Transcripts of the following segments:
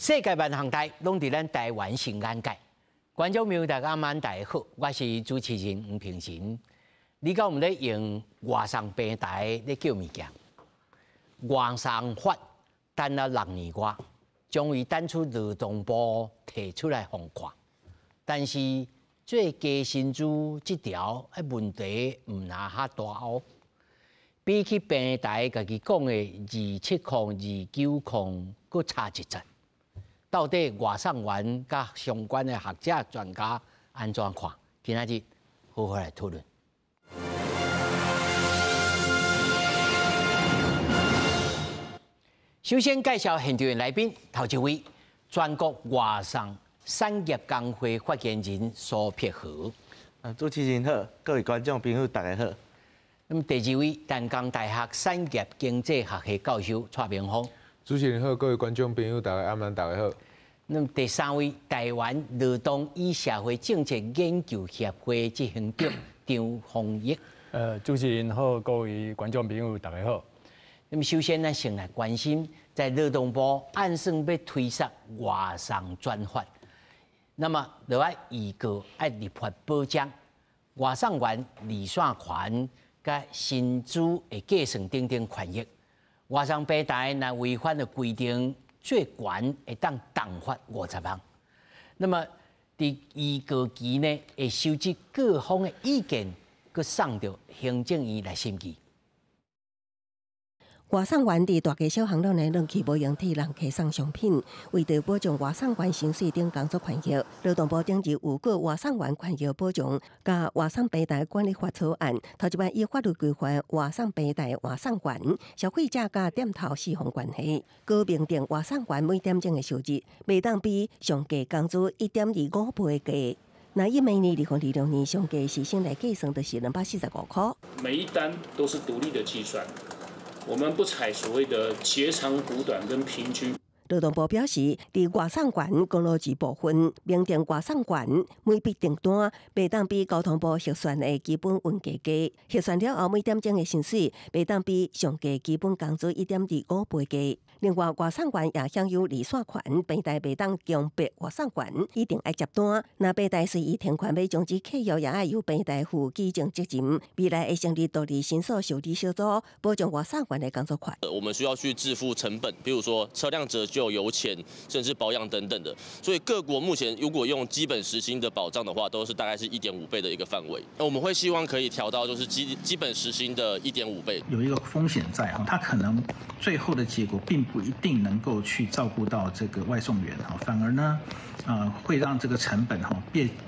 世界萬項代攏佇咱台灣新眼界。觀眾朋友大家晚大家好，我是主持人黃平神。你敢有咧用外送平台咧叫物件？外送法等了6年外，終於等出勞動部提出來放寬，但是做低薪資這條啊問題毋若較大哦。比起平台家己講的27箍、29箍，閣差一截。到底外送員佮相關的學者專家按怎看？今仔日好好來討論。首先介紹現場的來賓，頭一位全國外送產業工會發言人蘇柏豪。主持人好，各位觀眾朋友大家好。那麼第二位，淡江大學產業經濟學系教授蔡明芳。主持人好，各位觀眾朋友大家暗暝大家好。那麼第三位，台灣勞動與社會政策研究協會執行長張豐毅。主持人好，各位觀眾朋友大家好。那麼首先咱先來關心，在勞動部按算欲推捒外送專法，那麼就愛預告愛立法保障外送員離線權、佮薪資的計算等等權益。外送平台若違反了規定，最懸會當重罰50萬。那麼佇預告期呢，會收集各方的意見，閣送到行政院來審議。外送員佇大街小巷攏會亂去，無閒替人客送商品。為著保障外送員薪水等工作權益，勞動部頂日預告外送員權益保障佮外送平台管理法草案，頭一擺以法律規範外送平台外送員、消費者佮店頭四方關係，閣明定外送員每點鐘的收入，袂當比上低工資1.25倍低。那以明年2026年上低時薪來計算，就是245塊。每一單都是獨立的計算。我們不採所謂的截長補短跟平均。勞動部表示，佇外送員工勞費部分，明定外送員每筆訂單袂當比交通部核算的基本運價低，核算了後每點鐘的薪水袂當比上低基本工資1.25倍低。另外，外送員也享有離線權，平台袂當強迫外送員一定愛接單。若平台隨意停權欲終止契約，也愛由平台負舉證責任。未來會成立獨立申訴受理小組，保障外送員的工作權。我們需要去支付成本，比如說車輛折舊、油錢，甚至保養等等的。所以各國目前如果用基本時薪的保障的話，都是大概是1.5倍的一個範圍。那我們會希望可以調到就是基本時薪的1.5倍。有一個風險在哈，它可能最後的結果並不一定能夠去照顧到這個外送員哈，反而呢，會讓這個成本哈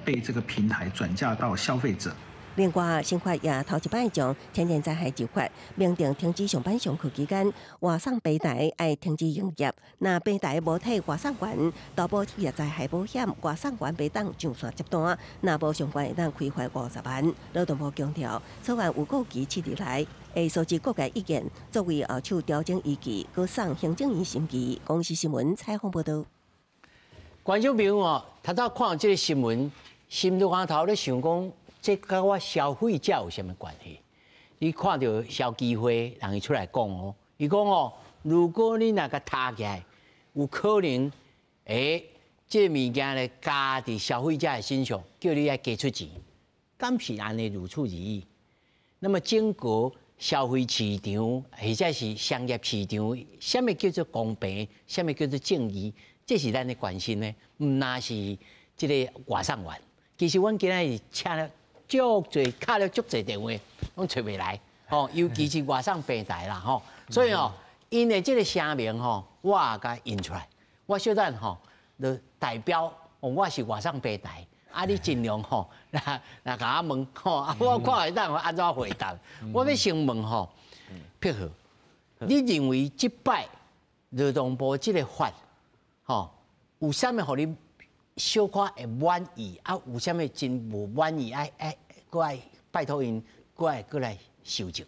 被這個平台轉嫁到消費者。另外，新法也頭一擺將天然災害入法，明定停止上班上課期間，外送平台愛停止營業。若平台無替外送員投保職業災害保險，外送員袂當上線接單。若無上懸會當開罰50萬。勞動部強調，草案預告期7日內會收集各界意見，作為後手調整依據，閣送行政院審議。公視新聞採訪報導。觀眾朋友哦，頭拄看這個新聞，心裏頭咧想講，這佮我消費者有啥物關係？你看著消基會人伊出來講哦，伊講哦，如果你若共踢起來，有可能，這個物件咧加佇消費者的身上，叫你愛加出錢，敢是按呢如此而已？那麼整個消費市場或者是商業市場，啥物叫做公平？啥物叫做正義？這是咱咧關心的，毋但是這個外送員。其實阮今仔日請了足濟，敲了足濟電話，攏揣袂來。吼，尤其是外送平台啦，吼。所以哦，𪜶的這個聲明吼，我也共印出來。我小等吼，就代表我是外送平台，啊，你盡量吼，來共我問吼，啊，我看會當按怎回答。我欲先問吼，柏豪，你認為這擺勞動部這個法，吼，有啥物予你小可會滿意？啊，有啥物真無滿意？愛愛，閣愛拜託𪜶，閣愛閣來修正。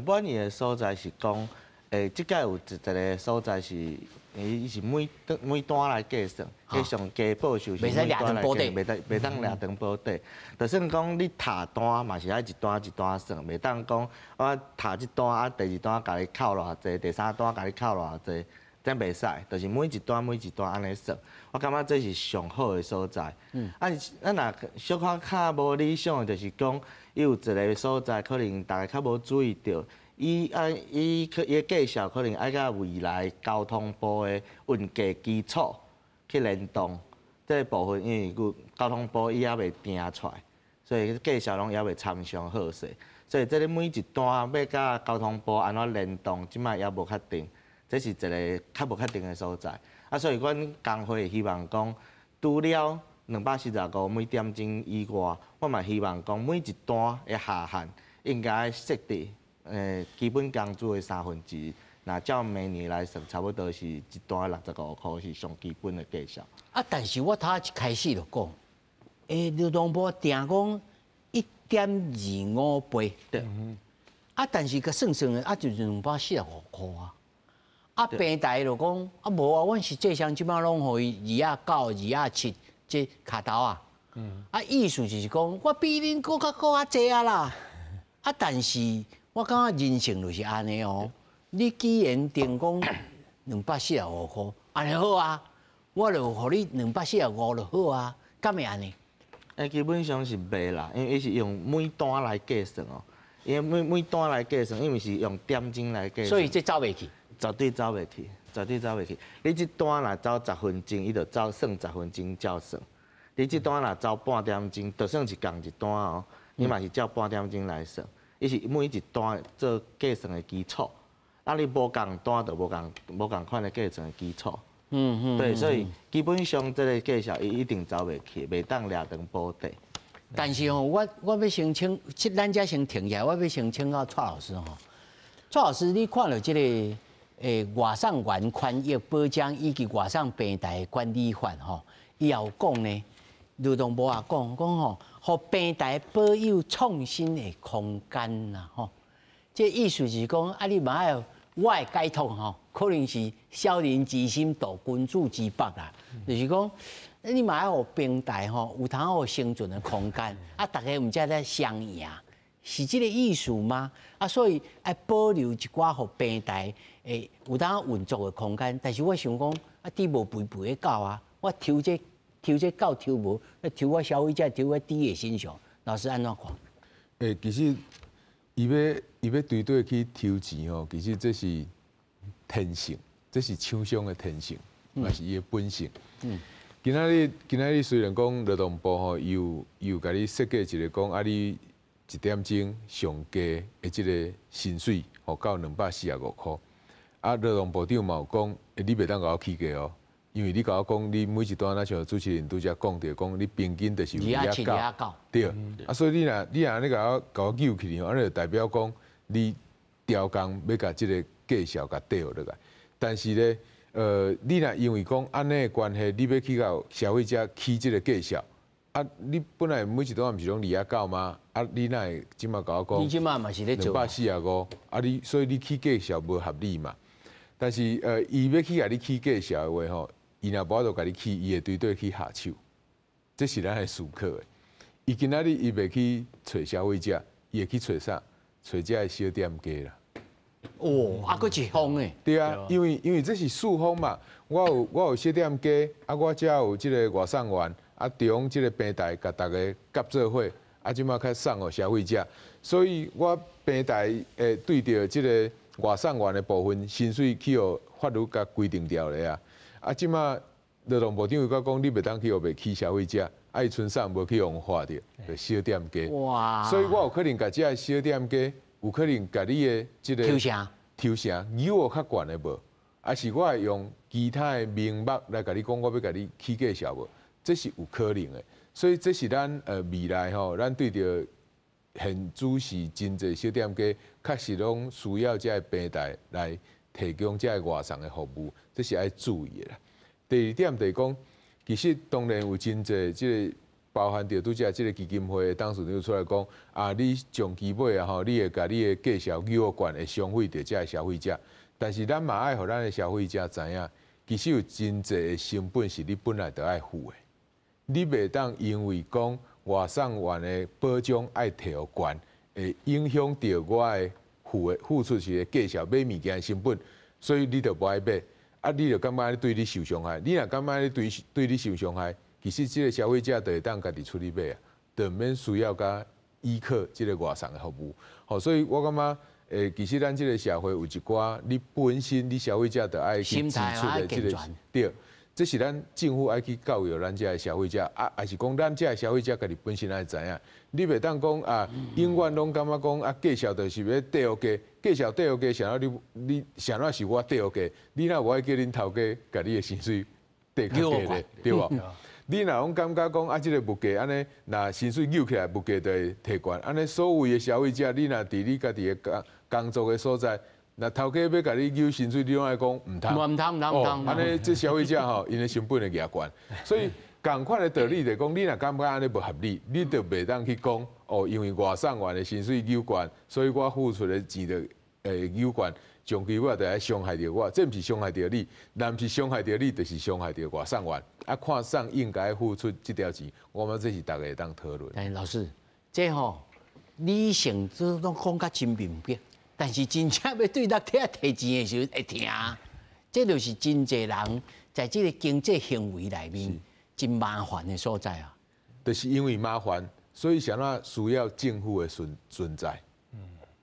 滿意的所在是講，這擺有一個所在是，伊是每每單來計算，計上低報酬是每單來計，袂當掠長保底。就算講你踏單嘛是愛一單一單算，袂當講我踏這單啊，第二單共你扣偌濟，第三單共你扣偌濟。這袂使，就是每一單每一單按呢算。我感覺這是上好的所在。啊，咱若小可較無理想的，就是講，伊有一個所在，可能大家較無注意著，伊愛伊去伊的價數可能愛佮未來交通部的運價基礎去聯動。這個部分因為佫交通部伊猶未定出來，所以價數攏猶未參詳好勢。所以這個每一單欲佮交通部按怎聯動，這擺猶無確定。這是一個較無確定的所在，啊，所以阮工會希望講，除了245每點鐘以外，我嘛希望講每一單的下限應該設置，基本工資的1/3。若照明年來算，差不多是一單65箍是上基本的價數。啊，但是我頭一開始就講，勞動部定講1.25倍，對。啊，但是佮算算的，啊，就是245箍啊。啊，平台就講啊，無啊，阮實際上這擺攏予伊2.9、2.7，這跤頭啊。啊，意思就是講，我比恁閣較閣較濟啊啦。啊，但是我感覺人性就是按呢哦。你既然定講245箍，按呢好啊，我就予你245就好啊，敢會按呢？基本上是袂啦，因為伊是用每單來計算哦，因為每每單來計算，伊毋是用點鐘來計算。所以這走袂去。絕對走袂去，絕對走袂去。你這單若走10分鐘，伊就走算十分鐘照算。你這單若走半點鐘，就算是仝一單哦，你嘛是照半點鐘來算。伊是每一單做計算的基礎。啊，你無仝單就無仝無仝款的計算的基礎。對，所以基本上這個價數伊一定走袂去，袂當掠長補底。但是吼，我欲先請，咱遮先停下來，我欲先請教蔡老師吼。蔡老師，你看著這個？外送員權益保障以及外送平台管理法吼，伊也有講呢。勞動部也講講吼，予平台保有創新的空間啦吼。這意思是講，啊，你嘛愛我的解讀吼，可能是小人之心度君子之腹啦。就是講，你嘛愛予平台吼有通予生存的空間，啊，逐家毋才咧雙贏，是這個意思嗎？啊，所以愛保留一寡予平台會有當運作的空間，但是我想講，啊，豬無肥肥的狗啊，我抽這抽這狗抽無，抽我消費者抽我豬的身上，老師按怎看？其實伊欲伊欲對對去抽錢吼，其實這是天性，這是廠商的天性，嘛是伊的本性。今仔日今仔日雖然講勞動部吼，伊有伊有共你設計一個講啊，你一點鐘上低的這個薪水吼到245箍。啊，勞動部長嘛有講，你袂當共我起價哦，因為你共我講，你每一單若像主持人拄才講著，講你平均就是有2.9，對。啊，所以你若你若按呢共我共我扭起來，按呢就代表講你調工欲共這個價數共跌落來。但是咧，你若因為講按呢的關係，你欲去共消費者起這個價數，啊，你本來每一單毋是攏2.9嗎？啊，你哪會這擺共我講？你這擺嘛是咧做245，啊，你所以你起價數無合理嘛？但是，伊欲去共你起價數的話吼，伊若無法度共你起，伊會對對去下手，這是咱的思考的。伊今仔日伊袂去揣消費者，伊會去揣啥？揣這个小店家啦。哦，啊，閣一方的。對啊，因為因為這是四方嘛。我有我有小店家，啊，我遮有這個外送員，啊，中這個平台共逐家合做伙，啊，這擺較送予消費者，所以我平台會對著這個。外送員的部分薪水去予法律共規定掉咧啊！啊，這擺勞動部長又閣講，你袂當去予袂起消費者，啊，伊賰啥無去予罰著，就小店家。哇！所以我有可能共這个小店家，有可能共你的這個抽成抽成扭予較懸的無？還是我會用其他的名目來共你講，我欲共你起價數無？這是有可能的。所以這是咱未來吼，咱對著。現主是真濟小店家，確實攏需要這个平台來提供這个外送的服務，這是愛注意的啦。第二點就是講，其實當然有真濟這個包含著拄才這個基金會的董事長出來講，啊，你長期尾啊吼，你會共你的價數扭懸，會傷害著這个消費者。但是咱嘛愛予咱的消費者知影，其實有真濟的成本是你本來就愛付的，你袂當因為講。外送員的保障愛提予懸，會影響著我的付的付出去的價數買物件的成本，所以你就無愛買。啊，你就感覺對你受傷害，你若感覺你對你受傷害，其實這個消費者就會當家己出去買啊，就毋免需要佮依靠這個外送的服務。吼，所以我感覺，其實咱這個社會有一寡，你本身你消費者就愛去支出的這個，對，這是咱政府愛去教育咱遮的消費者，啊，抑是講咱遮的消費者家己本身愛知影，你袂當講啊，永遠攏感覺講啊，介紹就是欲底予低，介紹底予低，啥物你啥物是我底予低，你若無愛叫恁頭家共你的薪水底較低咧，對無？你若攏感覺講啊，這個物價按呢，若薪水扭起來，物價就會提懸。按呢，所謂的消費者，你若佇你家己的工作的所在，若頭家欲共你扭薪水，你攏愛講毋通。毋通，毋通，毋通。按呢，這消費者吼，𪜶的成本會額懸。所以仝款的道理就講，你若感覺按呢無合理，你就袂當去講哦，因為外送員的薪水扭懸，所以我付出的錢就會扭懸。長期我就愛傷害著我，這毋是傷害著你，若毋是傷害著你，就是傷害著外送員。啊，看啥應該付出這條錢，我感覺這是大家會當討論。但是老師，這吼理性這攏講甲真明白，但是真正欲對落體提錢的時陣會疼，這就是真濟人在這個經濟行為內面真麻煩的所在啊。就是因為麻煩，所以啥物需要政府的存在。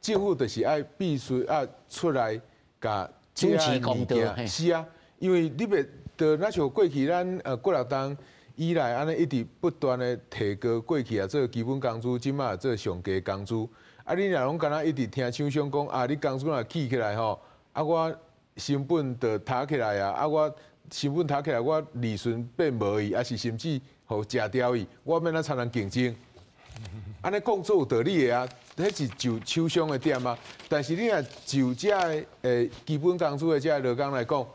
政府就是愛必須愛出來共主持公道。是啊，因為你袂就若像過去咱幾若冬以來按呢一直不斷的提高過去啊做基本工資，這馬做上低工資。啊，你若攏敢若一直聽廠商講啊，你工資若起起來吼，啊我成本就提起來啊，啊我成本提起來，我利潤變無去，抑是甚至予食掉去，我欲按怎參人競爭？按呢講足有道理的啊，彼是就廠商的點啊。但是你若就遮的基本工資的遮的勞工來講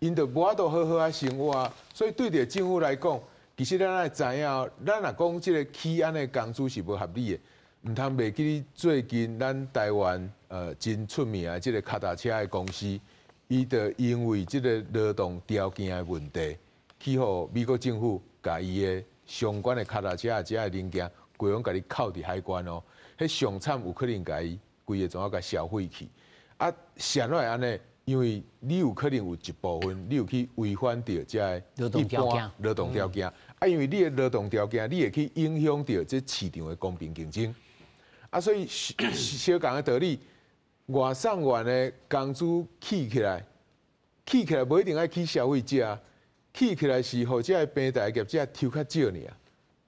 ，𪜶就無法度好好仔生活啊。所以對著政府來講，其實咱愛知影，咱若講這個起按呢工資是無合理的，毋通袂記得最近咱台灣真出名的這個跤踏車的公司，伊就因為這個勞動條件的問題，去予美國政府共伊的相關的跤踏車的遮的零件，規攏共你扣佇海關哦。彼上慘有可能共伊規個怎啊共銷毀去。啊，啥物會按呢？因為你有可能有一部分，你有去違反著遮個勞動條件。勞動條件。啊，因為你的勞動條件，你會去影響著這市場的公平競爭。啊，所以相仝的道理，外送員的工資起起來，起起來無一定愛起消費者，起起來是予遮個平台業者抽較少爾，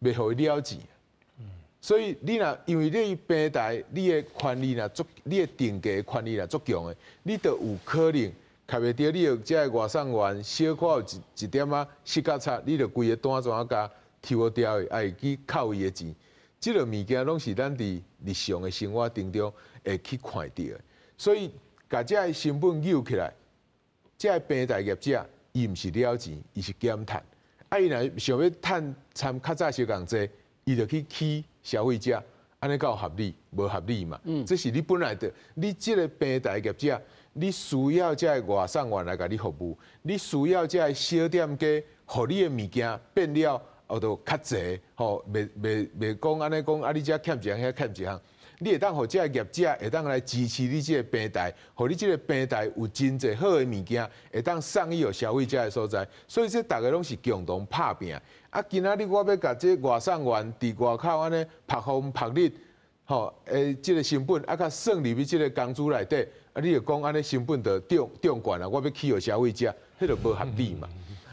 袂予伊了錢。所以你若因為你平台，你的權利若足，你的定價權利若足強的，你就有可能卡袂著你的遮個外送員小可有一點仔失角差，你就規個單怎啊共抽掉的，會去扣伊的錢。這個物件攏是咱佇日常的生活當中會去看著的。所以，共遮個成本扭起來，遮個平台業者伊毋是了錢，伊是減趁。啊，伊若想欲趁參較早相仝濟，伊就去起消費者，按呢敢有合理？無合理嘛。這是你本來就，你這個平台業者，你需要遮個外送員來共你服務，你需要遮個小店家，予你的物件變了，後就較濟，吼，袂講按呢講，啊，你遮欠一項，遐欠一項，你會當予遮個業者會當來支持你這個平台，予你這個平台有真濟好的物件，會當送去予消費者的所在。所以這逐个攏是共同拍拚。啊，今仔日我欲共這外送員佇外口按呢曝風曝日，吼，這個成本啊，共算入去這個工資內底，啊，你就講按呢成本就漲漲懸啊，我欲起予消費者，彼就無合理嘛。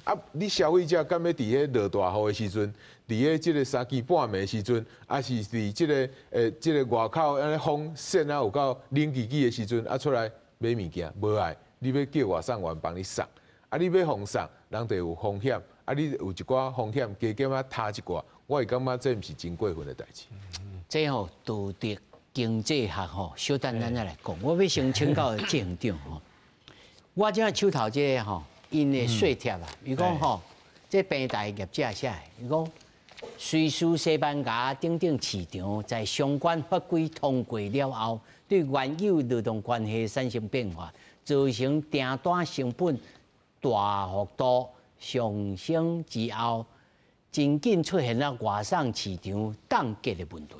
啊，你消費者敢欲佇彼落大雨的時陣，佇彼這個三更半暝的時陣，抑是佇這個外口按呢風扇啊有夠冷吱吱的時陣，啊出來買物件，無愛，你欲叫外送員幫你送，啊，你欲予送，人就有風險，啊，你有一寡風險，加減仔擔一寡，我會感覺這毋是真過分的代誌。這吼道德經濟學吼，小等咱再來講。我欲先請教謝校長吼，我這手頭這個吼，𪜶的稅帖啊，伊講吼，這平台業者寫的，伊講隨時西班牙等等市場在相關法規通過了後，對原有勞動關係產生變化，造成訂單成本大幅度上升之後，真緊出現了外送市場凍結的問題。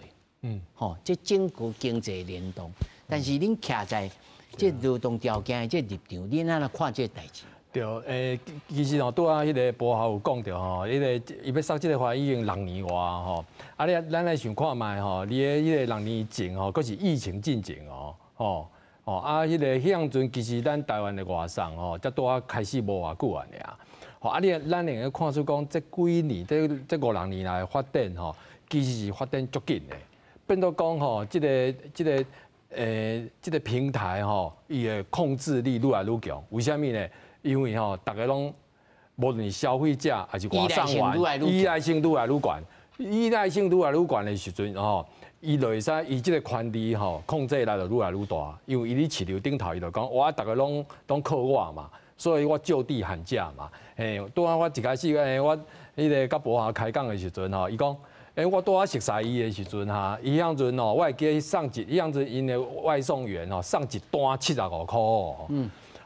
吼，這整個經濟聯動，但是恁徛在這勞動條件的這立場，恁按怎看這個代誌？對，其實吼，拄仔彼个博豪有講著吼，彼个伊欲釋這个法已經6年外吼，啊，你咱來想看覓吼，佇咧彼个6年前吼，閣是疫情進前哦，吼，吼，啊，彼个彼當陣其實咱台灣的外送吼，才拄仔開始無偌久爾。吼，啊，你咱會用看出講，這幾年這五六年來發展吼，其實是發展足緊的，變做講吼，這個平台吼，伊的控制力愈來愈強。為啥物呢？因為吼，逐家攏無論是消費者還是外送員，依賴性愈來愈懸，依賴性愈來愈懸的時陣吼，伊就會使伊這個權力吼控制力就愈來愈大。因為伊佇市場頂頭，伊就講，我逐家攏靠我嘛，所以我就地喊價嘛。嘿，拄仔我一開始，我彼个佮博豪開講的時陣吼，伊講，我拄仔熟似伊的時陣哈，伊彼陣吼，我會記得送一，彼陣𪜶的外送員吼送一單75箍。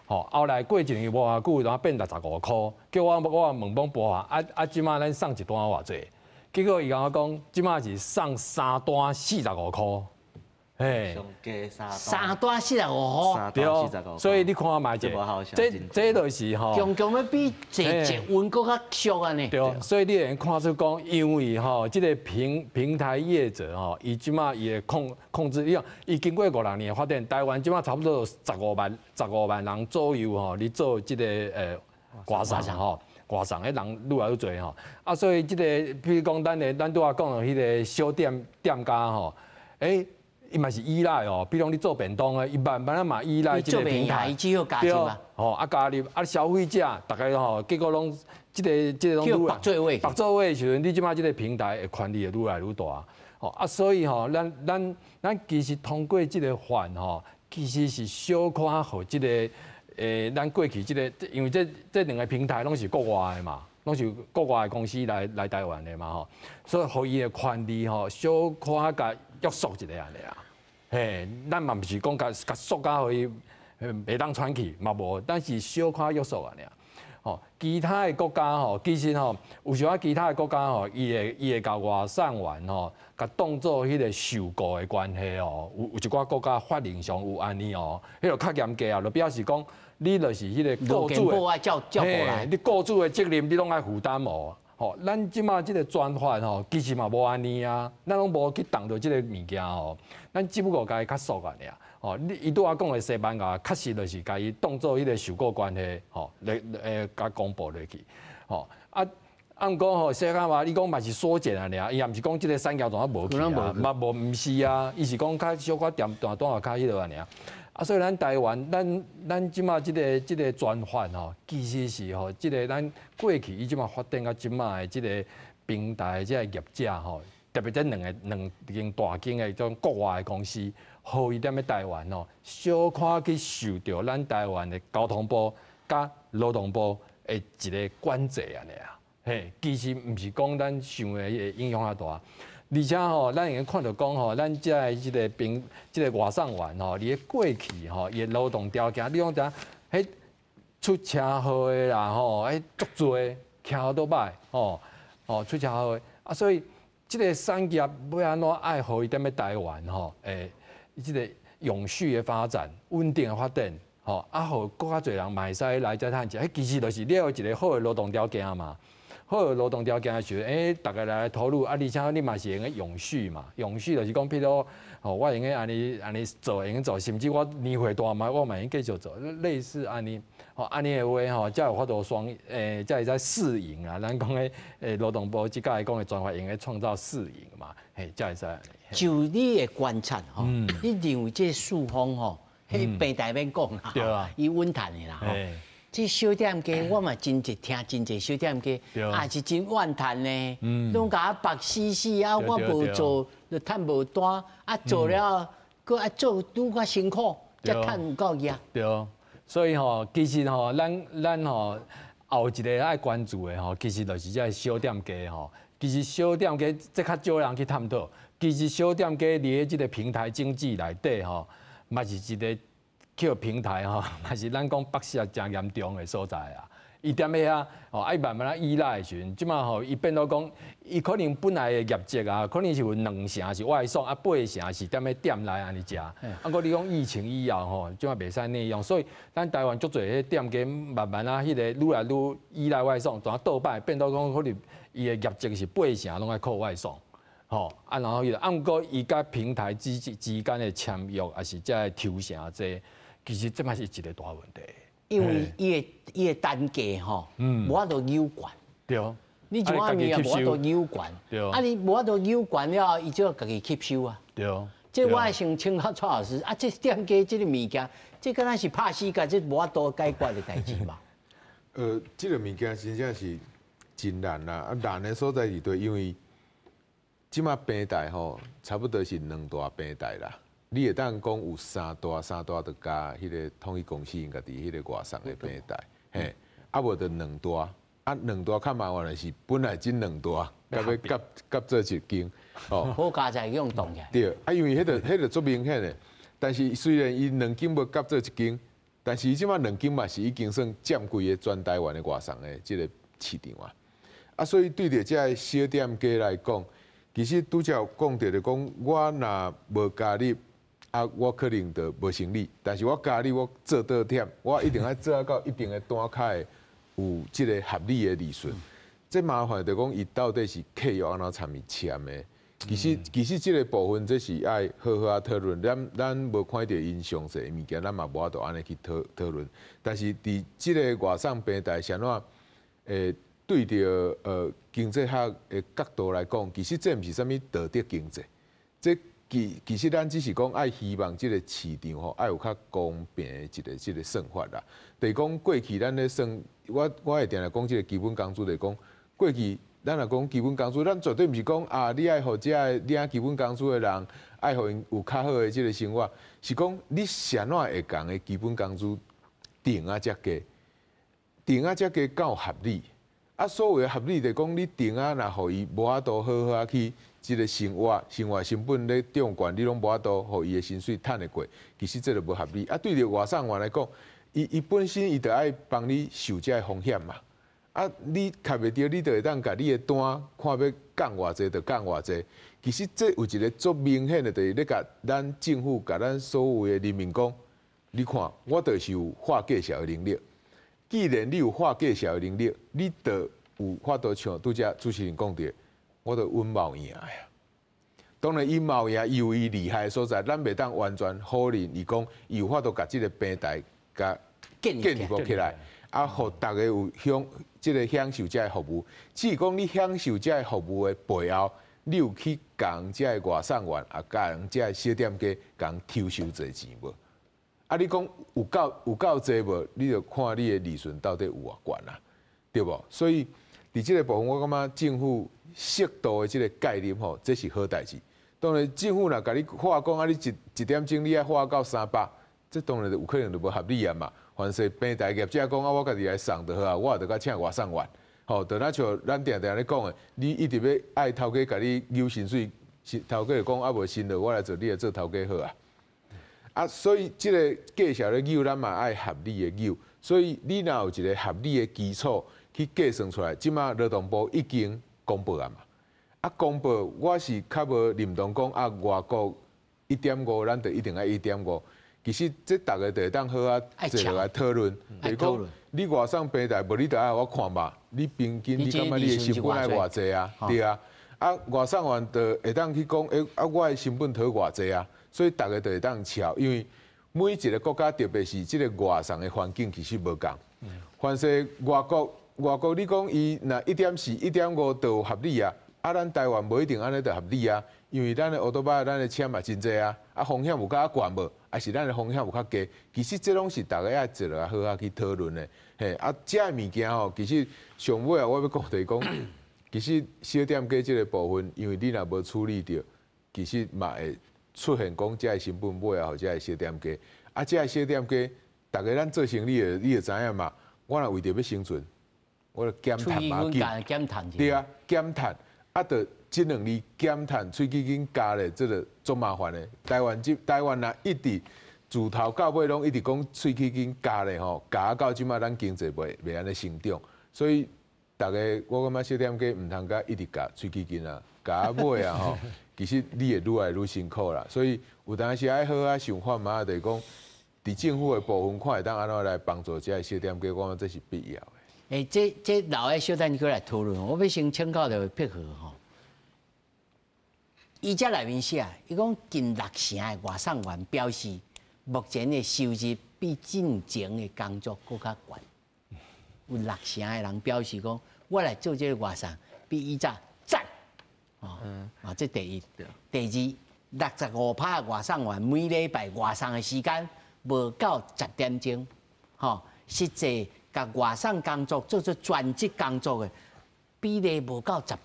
吼，後來過一年無偌久，然後變65箍。叫我我問講博豪，啊，這馬咱送一單偌濟？結果伊共我講，這馬是送三單45箍。嘿，三單45箍，對，所以你看覓者，這就是吼，強強欲比坐捷運閣較俗按呢。對，所以你會看出講，因為吼，這个平台業者吼，伊這馬伊的控制，伊講伊經過五六年的發展，台灣這馬差不多有15萬人左右吼，佇做這个外送吼，外送的人愈來愈濟吼，啊，所以這个比如講，咱拄仔講的彼个小店店家吼，欸。伊嘛是依賴哦，比如講你做便當的，伊慢慢仔嘛依賴這個平台，對，吼啊加入啊消費者，逐家吼，結果攏這個攏愈來做伙，縛做伙的時陣，你這馬這個平台的權力會愈來愈大，吼啊，所以吼，咱其實通過這個法吼，其實是小可予這個咱過去這個，因為這兩個平台攏是國外的嘛，攏是國外的公司來台灣的嘛吼，所以予伊的權利吼，小可共約束一下按呢啊。嘿，咱嘛毋是講共束甲予伊袂當喘氣嘛無，但是小可約束按呢。吼，其他的國家吼，其實吼，有時仔其他的國家吼，伊會共外送員吼，共當做彼个受雇的關係哦。有一寡國家法令上有按呢哦，彼個較嚴格啊，就表示講你就是彼个雇主的，嘿，你雇主的責任你攏愛負擔哦。吼，咱這馬這个專法吼，其實嘛無按呢啊，咱攏無去動著這个物件吼，咱只不過共伊較束按呢。吼，你伊拄仔講的西班牙，確實就是共伊當做彼个受雇關係，吼，來共公布落去，吼啊啊，毋過吼，西班牙你講嘛是縮減按呢，伊也毋是講這个產業怎啊無去啊，嘛無毋是啊，伊是講較小可恬大單較彼落按呢。啊，所以咱台灣，咱這馬這個專法吼，其實是吼，這个咱過去伊這馬發展到這馬的這个平台這个業者吼，特別這兩間大間的這種國外的公司，予伊踮咧台灣吼，小可去受著咱台灣的交通部佮勞動部的一个管制按呢啊，嘿，其實毋是講咱想的影響較大。而且吼，咱會看著講吼，咱這个這个平這个外送員吼，佇咧過去吼，伊的勞動條件，你講知影？彼出車禍的啦吼，彼足濟，騎歐多擺吼，吼出車禍的啊，所以這个產業欲按怎愛予伊踮咧台灣吼，這个永續的發展、穩定的發展，吼啊，予閣較濟人嘛會使來遮趁錢。彼其實就是你要有一个好的勞動條件嘛。好的勞動條件的時陣，逐家來投入啊，而且你嘛是會用永續嘛，永續就是講，譬如吼，我會用按呢按呢做，會用做，甚至我年歲大嘛，我嘛會用繼續做，類似按呢，吼按呢的話吼，才有法度雙，才會使四贏啊。咱講的勞動部這擺講的專法會用創造四贏嘛，嘿，才會使。就你的觀察吼，你認為這四方吼，彼平台免講啦，對啊，伊穩趁的啦吼。這小店家我嘛真濟聽真濟小店家，也是真怨嘆呢，攏共我縛死死啊！我無做就趁無單，啊做了閣愛做愈較辛苦，才趁有夠額。對，所以吼，其實吼，咱吼後一个愛關注的吼，其實就是這小店家吼。其實小店家這較少人去探討。其實小店家佇咧這个平台經濟內底吼，嘛是一个。叫平台吼，嘛是咱講剝削誠嚴重的所在啊。伊踮咧遐，吼，愛慢慢仔依賴的時陣，這馬吼，伊變做講，伊可能本來的業績啊，可能是有兩成是外送，啊，八成是踮咧店內按呢食。啊，閣你講疫情以後吼，這馬袂使內用，所以咱台灣足濟彼店家慢慢仔彼個愈來愈依賴外送，轉倒擺變做講可能伊的業績是八成攏愛靠外送，吼，啊，然後彼個，啊，毋過伊佮平台之間的簽約，抑是這个抽成這，其實這嘛是一個大問題。因為伊的單價吼，無法度扭懸。你一碗麵也無法度扭懸。啊，你無法度扭懸了後，伊就家己吸收啊。這我先請教蔡老師啊，這店家這个物件，這敢若是拍死架，這無法度解決的代誌嘛？這个物件真正是真難啦。啊，難的所在是對，因為這馬平台吼，差不多是兩大平台啦。你會當講有三大，三大就加彼个統一公司𪜶家己彼个外送的平台，嘿，啊無就兩大，啊兩大較麻煩的是本來這兩大，佮欲合合做一間，哦，好佳哉用動起。對，啊因為彼個足明顯的，但是雖然伊兩間欲合做一間，但是伊這馬兩間嘛是已經算佔規个全台灣的外送的這个市場啊，啊所以對著這个小店家來講，其實拄才有講著就講，我若無加入。啊，我可能就無生理，但是我加入我做倒忝，我一定愛做到一定的單較會有這个合理的利潤。這麻煩就講，伊到底是契約按怎參伊簽的？其實這个部分這是愛好好仔討論。咱無看著𪜶詳細的物件，咱嘛無法度按呢去討論。但是佇這个外送平台是按怎？對著經濟學的角度來講，其實這毋是啥物道德經濟，這。其實咱只是講愛希望這个市場吼，愛有較公平的一个這个算法啦。就是講過去咱咧算，我會定定講這个基本工資，就是講過去咱若講基本工資，咱絕對毋是講啊，你愛予這个領基本工資的人，愛予𪜶有較好的這个生活，是講你是按怎會共的基本工資定啊遮低，定啊遮低敢有合理？啊，所謂的合理就是講你定啊，若予伊無法度好好仔去。這个生活成本咧漲懸，你攏無法度予伊的薪水趁會過，其實這就無合理。啊，對著外送員來講，伊本身伊就愛幫你受這个風險嘛。啊，你卡袂著，你就會當共你的單看欲降偌濟就降偌濟。其實這有一个足明顯的，就是咧共咱政府、共咱所有的人民講，你看，我就是有劃價數的能力。既然你有劃價數的能力，你就有法度像拄才主持人講著。我就穩嘛有贏的。當然，伊嘛有贏，伊有伊厲害的所在，咱袂當完全否認。伊講伊有法度共這个平台共建立起來，啊，予逐家有享這个享受這个服務。只是講你享受這个服務的背後，你有去共這个外送員啊，共這个小店家共抽收濟錢無？啊，你講有夠濟無？你就看你的利潤到底有偌懸啊，對無？所以佇這个部分，我感覺政府適度的這个介入吼，這是好代誌。當然，政府若共你劃講啊，你一點鐘你愛劃到300，這當然就有可能就無合理啊嘛。凡是平台業者講啊，我家己來送就好啊，我也著閣請外送員，吼，就若像咱定定咧講的，你一直欲愛頭家共你扭薪水，頭家就講啊無薪勞，我來做，你來做頭家好啊。啊，所以這个價數咧扭，咱嘛愛合理的扭。所以你若有一个合理的基礎去計算出來，這馬勞動部已經公布啊嘛。啊，公布我是較無認同講啊，外國1.5，咱就一定愛1.5。其實這逐家就會當好仔坐落來討論，就是講你外送平台無，你就愛予我看嘛。你平均你感覺你的成本愛偌濟啊？對啊。啊，外送員就會當去講，啊，我的成本討偌濟啊？所以逐家就會當喬，因為每一个國家，特別是這个外送的環境其實無仝。凡是外國，你講伊若1.4、1.5就合理啊。啊，咱台灣無一定按呢就合理啊，因為咱的歐多擺、咱的車嘛真濟啊，啊風險有較懸無？抑是咱的風險有較低？其實這攏是逐家愛坐落來好好去討論的。嘿，啊，這个物件吼，其實上尾啊，我欲講就是講，其實小店家這个部分，因為你若無處理著，其實嘛會出現講這个成本尾後，這个小店家，啊，這个小店家，逐家咱做生意的，你就知影嘛。我若為著欲生存，我就減趁嘛緊，對啊，減趁。啊，就這兩字減趁，喙齒緊咬咧，這個足麻煩的。台灣這台灣若一直自头到尾攏一直講喙齒金加咧吼，加到這擺咱經濟袂按呢成長，所以逐家我感覺小店家毋通共一直加喙齒金啊，加尾啊吼，其實你會愈來愈辛苦啦。所以有當時愛好好想法嘛，就是講佇政府的部分看會當按怎來幫助這个小店家，我感覺這是必要的。欸，這留來小等閣來討論，我欲先請教著碧和吼。伊遮內面寫，伊講近六成的外送員表示，目前的收入比進前的工作閣較懸。有六成的人表示講，我來做這個外送比以前讚。哦，啊，這第一。第二，65%的外送員每禮拜外送的時間無夠10點鐘，吼，實際共外送工作做做全職工作的比例無夠10%，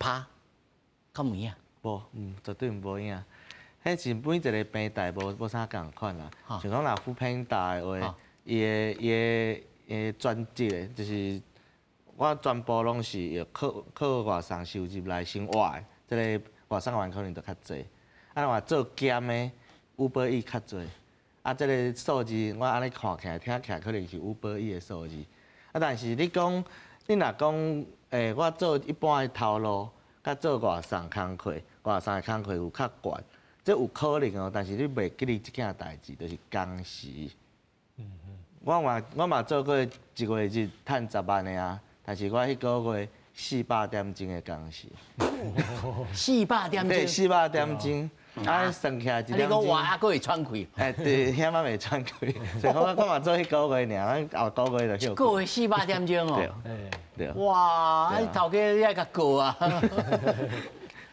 敢有影？無，絕對無影。彼是每一个平台無啥仝款啦。像講若 foodpanda 的話，伊的專職的，就是我全部攏是用靠外送收入來生活的，這个外送員可能就較濟。啊，若做兼的 Uber Eats 較濟。啊，這个數字我按呢看起來、聽起來，可能是 Uber Eats 的數字。啊，但是你講，你若講，我做一般的頭路，佮做外送工課，外送的工課有較懸，這有可能哦。但是你袂記得這件代誌，就是工時。我嘛做過一個月日趁10萬的啊，但是我彼個月400點鐘的工時。 400點鐘。對，四百點鐘。啊，算起來一點鐘。你講哇，閣會喘氣？欸，對，遐嘛袂喘氣。所以我嘛做彼個月爾，後個月就休。一個月400點鐘哦。對。對。哇，你頭家你愛共告啊？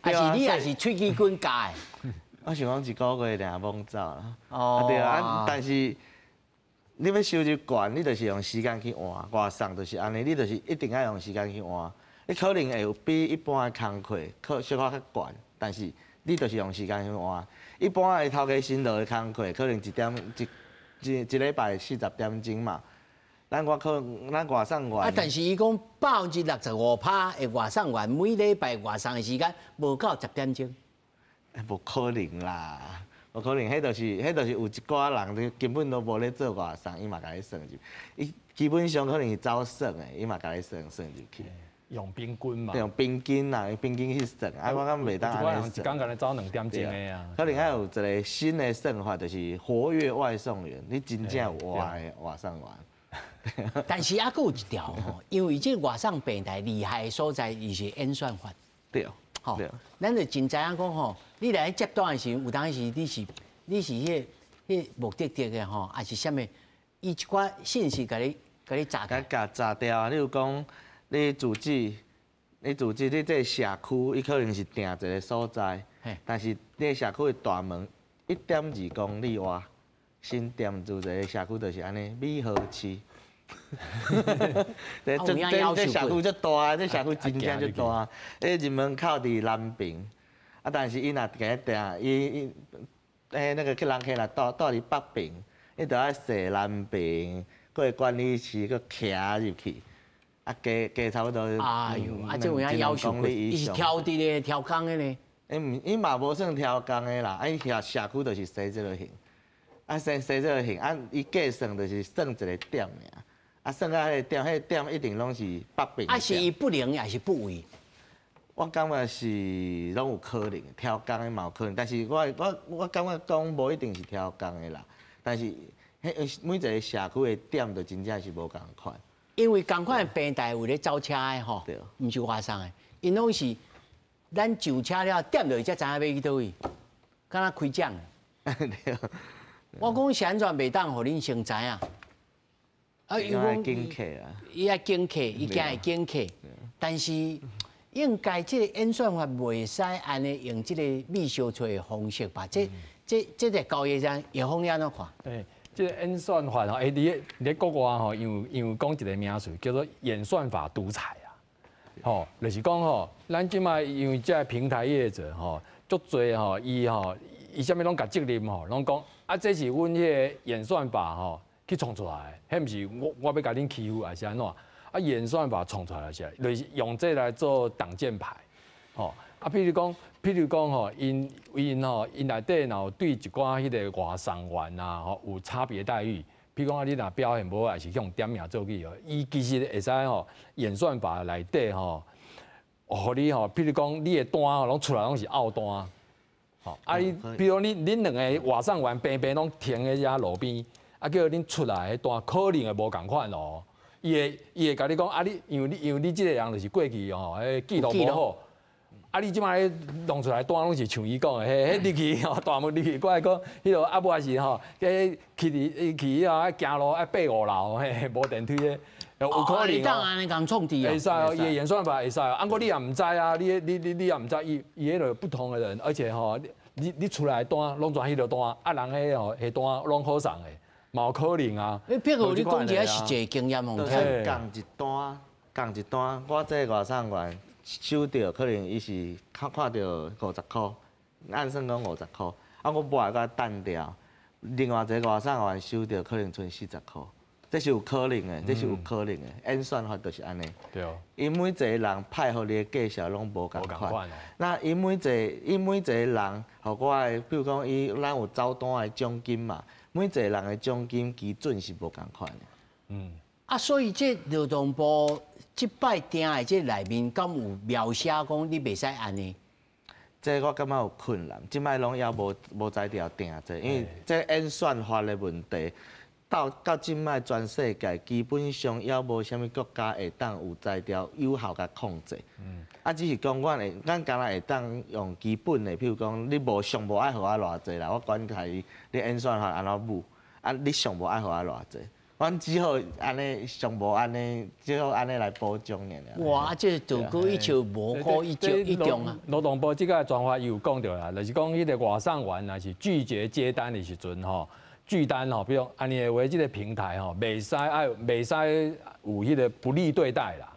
還是你也是喙齒棍教的？我想講一個月爾罔走啦。哦。對啊，但是你欲收入懸，你就是用時間去換。外送就是按呢，你就是一定愛用時間去換。你可能會有比一般的工課可小可較懸，但是你就是用時間去換。一般的頭家辛勞的工課，可能一點一一一禮拜40點鐘嘛。咱外送員。啊，但是伊講65%的外送員每禮拜外送的時間無夠10點鐘。無可能啦，無可能，彼就是有一寡人根本都無咧做外送，伊嘛共你算入。伊基本上可能是走算的，伊嘛共你算入去。用平均嘛。用平均啦，用平均去算，啊，我感覺袂當按呢算。一工共你走2點鐘的啊。可能還有一個新的算法，就是活躍外送員，你真正有活的外送員。但是猶閣有一條吼，因為這外送平台厲害的所在，伊是演算法。對。吼，咱就真知影講吼，你來接單的時陣，有當時你是彼個目的地的吼，還是啥物？伊一寡信息共你查。共查掉啊！例如講，你住址，你這个社區，伊可能是定一个所在，但是你的社區的大門1.2公里外，新店住一个社區就是按呢，美和市。這社區足大，這社區真正足大。彼入門口佇南爿，啊，但是伊若共你定，伊那個客人客若蹛佇北爿，伊就愛踅南爿，過管理區，閣騎入去，啊，加差不多。哎喲，啊，這有影夭壽過，伊是挑佇咧挑工的呢。伊毋，伊嘛無算挑工的啦，啊，伊社區就是踅這个型，啊，踅這个型，啊，伊計算就是算一個點爾。啊，算到彼个點，彼个點一定攏是北爿。啊，是伊不能抑是不為？我感覺是攏有可能，挑工的嘛有可能，但是我感覺講無一定是挑工的啦。但是，彼每一個社區的點就真正是無仝款。因為仝款的平台有咧走車的吼，毋是外送的，𪜶攏是咱上車了點落去才知影欲去佗位，敢若開獎。對。我講是按怎袂當予恁先知影？啊，伊愛警客啊！伊愛警客，伊驚會警客。但是應該這個演算法袂使按呢用這個秘相揣的方式吧？這個交易上，葉峰你按怎看？對，這個演算法吼，欸，佇咧國外吼，有講一個名詞叫做演算法獨裁啊。吼，就是講吼，咱這擺因為這個平台業者吼，足濟吼，伊吼，伊啥物攏共責任吼，攏講啊，這是阮彼个演算法吼去創出來的，彼毋是我欲共恁欺負還是按怎？啊，演算法創出來是，就是用這來做擋箭牌，吼。啊，啊，譬如講吼，𪜶吼，𪜶內底若有對一寡彼个外送員啊，吼有差別待遇。譬如講啊，你若表現無好，抑是去予點名做記號，伊其實會使吼演算法內底吼，予你吼，譬如講你的單吼攏出來攏是漚單，吼啊你，比如你恁兩个外送員平平攏停佇遮路邊，啊叫恁出來的單可能會無仝款哦。伊會共你講啊你，因為你這个人就是過去吼，彼記錄無好。啊！你這擺弄出來單攏是像伊講的，彼彼入去吼，大門入去，過來講，彼落啊無抑是吼，彼去佇去彼個行路愛爬五樓，嘿，無電梯的，有可能哦。按呢共創治哦。會使哦，伊的演算法會使哦。啊，毋過你也毋知啊，你也毋知，伊彼落不同的人，而且吼，你出來的單攏全彼落單，啊人彼吼彼單攏好送的，嘛有可能啊。你譬如你講一个實際經驗，予聽。仝一單，仝一單，我這個外送員。收著可能伊是看看著50箍，按算講50箍，啊我無愛共等掉。另外一个外送員收著可能賰40箍，這是有可能的，這是有可能的，演算法就是按呢。對。伊每一个人派予你的價數攏無仝款。那伊每一个伊每一个人，予我的，比如講伊咱有走單的獎金嘛，每一个人的獎金基準是無仝款的。啊，所以這勞動部這擺訂的這內面，敢有描寫講你袂使按呢？這我感覺有困難，這擺攏猶無才調定這，因為這演算法的問題，到這擺全世界基本上猶無啥物國家會當有才調有效共控制。啊，只是講阮會，咱敢若會當用基本的，譬如講你無上無愛予我偌濟啦，我管伊你演算法按怎舞，啊，你上無愛予我偌濟。阮只好按呢，上無按呢，只好按呢來保障爾。哇！這道具一笑無可一招一中啊！勞動部這個專法伊有講著啦，就是講彼个外送員若是拒絕接單的時陣吼，拒單吼，比如按呢的話，這个平台吼，袂使有彼个不利對待啦。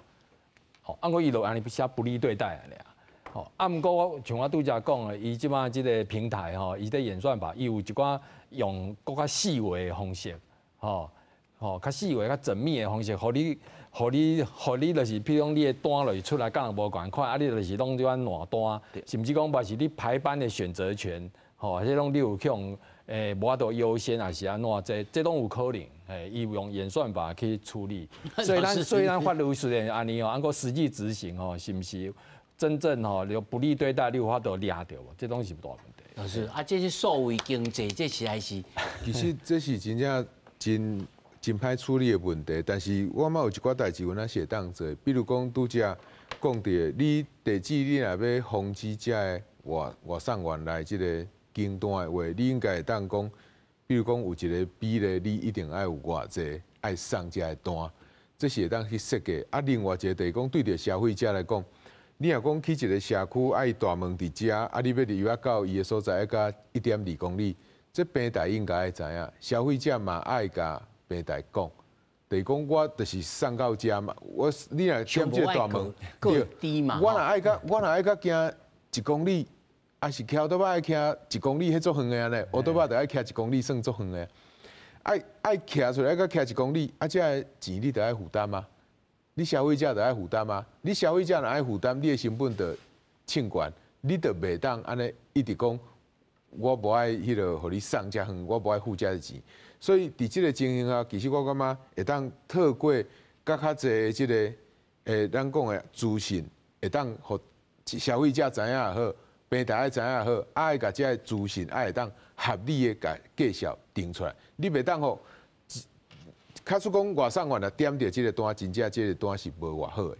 吼，啊，毋過伊就按呢寫不利對待按呢。吼，啊，毋過我像我拄才講的，伊這擺這个平台吼，伊咧演算法，伊有一寡用閣較細微的方式，吼。吼，較細微、較縝密的方式，予你、予你、予你，就是譬如講，你的單就是出來佮人無仝款，啊，你就是攏這款爛單，甚至講嘛是你排班的選擇權，吼，這攏你有去予無法度優先，抑是按怎，這攏有可能，嘿，伊有用演算法去處理。所以咱法律雖然按呢吼，啊，毋過實際執行吼，是毋是真正吼有不利對待，你有法度掠著無？這攏是大問題。老師，啊，這是數位經濟，這實在是。其實這是真正真真歹處理的問題，但是我感覺有一寡代誌，阮也是會當做。比如講，拄才講著，你地址你若欲防止遮个外送員來這个訂單的話，你應該會當講，比如講有一個比例，你一定愛有偌濟愛送遮个單，這是會當去設計。啊，另外一個就是講，對著消費者來講，你若講去一個社區，啊，伊大門佇遮，啊，你欲入來到伊的所在，愛甲1.2公里，這平台應該愛知影，消費者嘛愛共平台講，就是講我就是送到遮嘛，我你若踮這個大門，對，我若愛較行一公里，抑是騎倒愛騎一公里，彼足遠的呢，烏多擺就愛騎一公里算足遠的，愛騎出來，愛閣騎一公里，啊，這个錢你著愛負擔啊，你消費者著愛負擔啊，你消費者若愛負擔，你的成本就衝懸，你就袂當按呢一直講，我無愛彼个予你送遮遠，我無愛付遮个錢。所以佇這个情形下，其實我感覺會當透過閣較濟這个咱講的資訊，會當予消費者知影也好，平台愛知影也好，愛共這个資訊愛會當合理的共價數定出來。你袂當予，假使講外送員若點著這个單，真正這个單是無偌好的。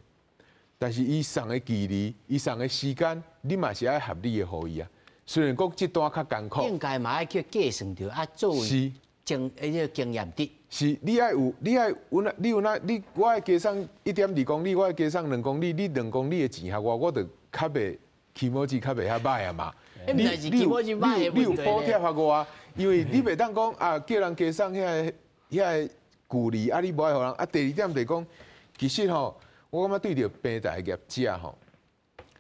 但是伊送的距離，伊送的時間，你嘛是愛合理的予伊啊。雖然講這單較艱苦，應該嘛愛去計算著啊，作為彼個經驗值。是，你愛有，你愛有那，你有那，你我愛加送1.2公里，我愛加送2公里，你2公里的錢予我，我就較袂気持ち較袂遐歹啊嘛。你你有補貼予我，因為你袂當講啊，叫人加送遐个距離啊，你無愛予人啊。第二點就是講，其實吼，我感覺對著平台業者吼，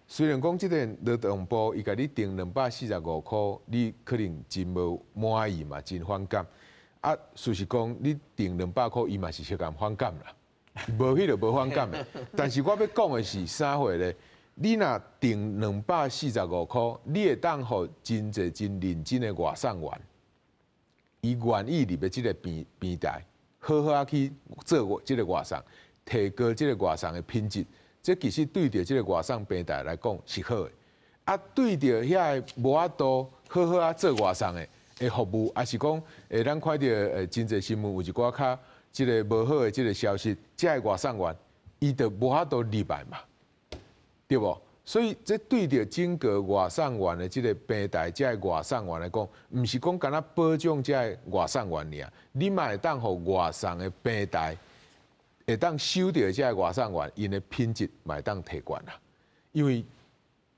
雖然講這個勞動部伊共你定245箍，你可能真無滿意嘛，真反感。啊，事實講，你定200箍，伊嘛是相共反感啦，無彼個無反感的。但是我欲講的是啥貨咧？你若定245箍，你會當予真濟真認真的外送員，伊願意入來這個平台，好好仔去做這個外送，提高這個外送的品質。這其實對著這個外送平台來講是好的。啊，對著遐個無法度好好仔做外送的服務，抑是講，咱看著真濟新聞有一寡較這个無好的這个消息，這个外送員伊就無法度入來嘛，對無？所以這對著整個外送員的這个平台，這个外送員來講，毋是講干焦保障這个外送員爾，你嘛會當予外送的平台會當收著這个外送員，𪜶的品質嘛會當提懸啦。因為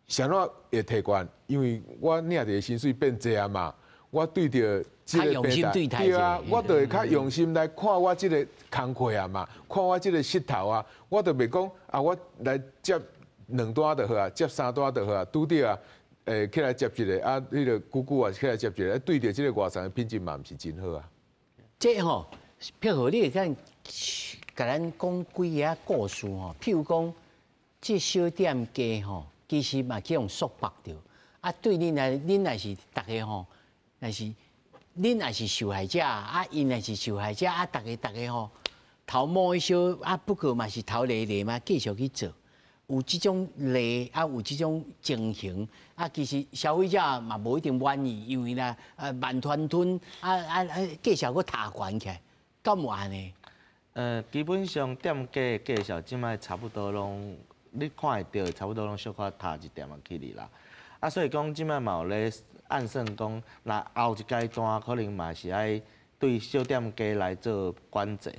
啥怎會提懸？因為我領著的薪水變濟啊嘛，我對著這个平台，對啊，我就會較用心來看我這个工課啊嘛，看我這个穡頭啊，我就袂講啊，我來接兩單就好啊，接三單就好啊，拄著啊，起來接一个啊，彼个久久啊起來接一个，對著這个外送的品質嘛，毋是真好啊。這吼，譬如你會當共咱講幾个故事吼，譬如講，這小店家吼，其實嘛去予束縛著，啊，對恁來，恁若是逐个吼，若是恁也是受害者，啊，𪜶也是受害者，啊，逐个逐个吼，頭毛一燒，啊，不過嘛是頭咧咧嘛，繼續去做。有這種例啊，有這種情形啊，其實消費者嘛無一定滿意，因為啦，啊慢吞吞，啊啊啊，繼續閣提懸起來，敢有按呢？基本上店家的價數這擺差不多攏，你看會著，差不多攏小可提一點仔起去啦。啊，所以講這擺嘛有咧按算講，若後一階段可能嘛是愛對小店家來做管制，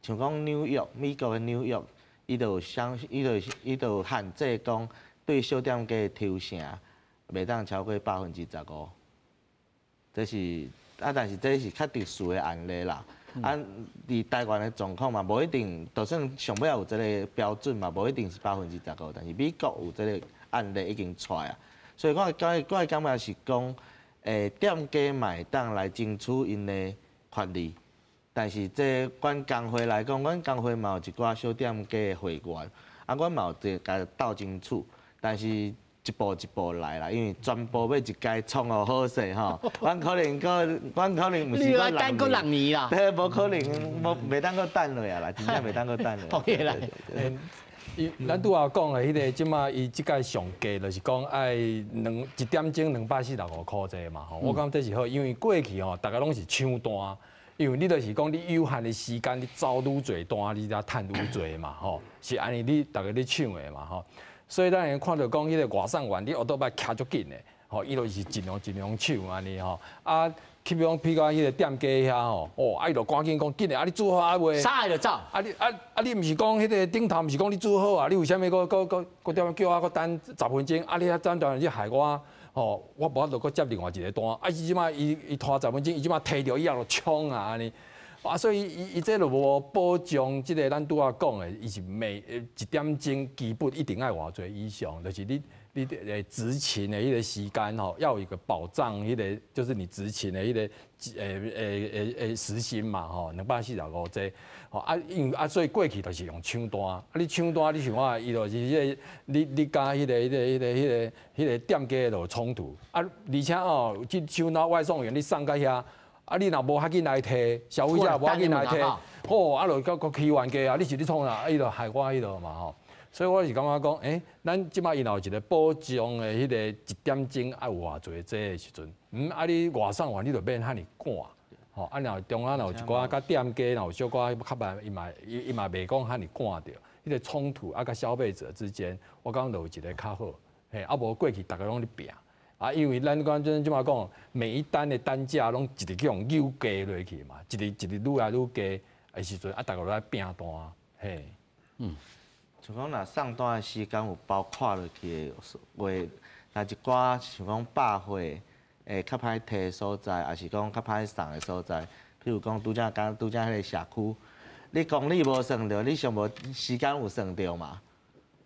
像講紐約，美國的紐約。伊就有相，伊就有限制講，對小店家的抽成袂當超過15%。這是啊，但是這是較特殊的案例啦。啊，佇台灣的狀況嘛，無一定，就算上尾有這个標準嘛，無一定是15%。但是美國有這个案例已經出來啊，所以我的感覺是講，店家嘛會當來爭取𪜶的權利。但是這阮工會來講，阮工會嘛有一寡小店家的會員，啊，阮嘛有佇共鬥爭取，但是一步一步來啦，因為全部欲一概創予好勢吼，阮可能毋是閣等閣六年啦，對，無可能，無袂當閣等落啊啦，真正袂當閣等落。OK 啦。咱拄仔講的彼个，這馬伊這擺上低就是講愛兩一點鐘245箍這嘛吼，我感覺這是好，因為過去吼，逐家攏是搶單。因為你就是講你有限的時間，你走愈濟單，你才趁愈濟嘛，吼，是按呢你逐家咧搶的嘛，吼。所以咱會看著講，彼个外送員，你歐多擺騎足緊的，吼，伊就是盡量盡量搶按呢吼。啊，譬如講，譬如講彼个店家遐吼，哦，啊伊就趕緊講，緊的，啊你煮好啊未？啥就走。啊你啊啊你毋是講彼个頂頭毋是講你煮好啊？你為啥物閣閣閣閣點叫我閣等十分鐘？啊你遐等等你害我。吼，我無法度閣接另外一个單，啊，伊這擺伊伊拖十分鐘，伊這擺提著以後就衝啊按呢，啊，所以伊伊這就無保障，這个咱拄仔講的，伊是每一點鐘基本一定愛偌濟以上，就是你你執勤的彼个時間吼，要有一個保障，彼个就是你執勤的彼个時薪嘛吼，245這，吼啊，因為啊，所以過去就是用搶單，啊，你搶單你想看，伊就是彼个你你佮彼个彼个彼个彼个彼个店家就有衝突，啊，而且哦，這搶單外送員你送到遐，啊，你若無較緊來提，消費者無較緊來提，吼，啊，就閣閣起冤家啊，你是咧創啥？啊，伊就害我彼落嘛吼。所以我是感覺講，咱這擺伊若有一個保障的彼個一點鐘愛有偌濟這的時陣，啊你外送員你就免遐爾趕，吼，啊若中間若有一寡佮店家若有小可較慢，伊嘛袂講遐爾趕著，彼个衝突啊，佮消費者之間，我感覺就有一個較好，嘿，啊無過去逐家攏咧拚，啊因為咱講這這擺講，每一單的單價攏一直去予扭加落去嘛，一直一直愈來愈低的時陣，啊逐家都來拚單，嘿，嗯。像講若送單的時間有包括落去的話，若一寡像講百貨會較歹提的所在，抑是講較歹送的所在，譬如講拄才講拄才彼个社區，你公里無算著，你上無時間有算著嘛？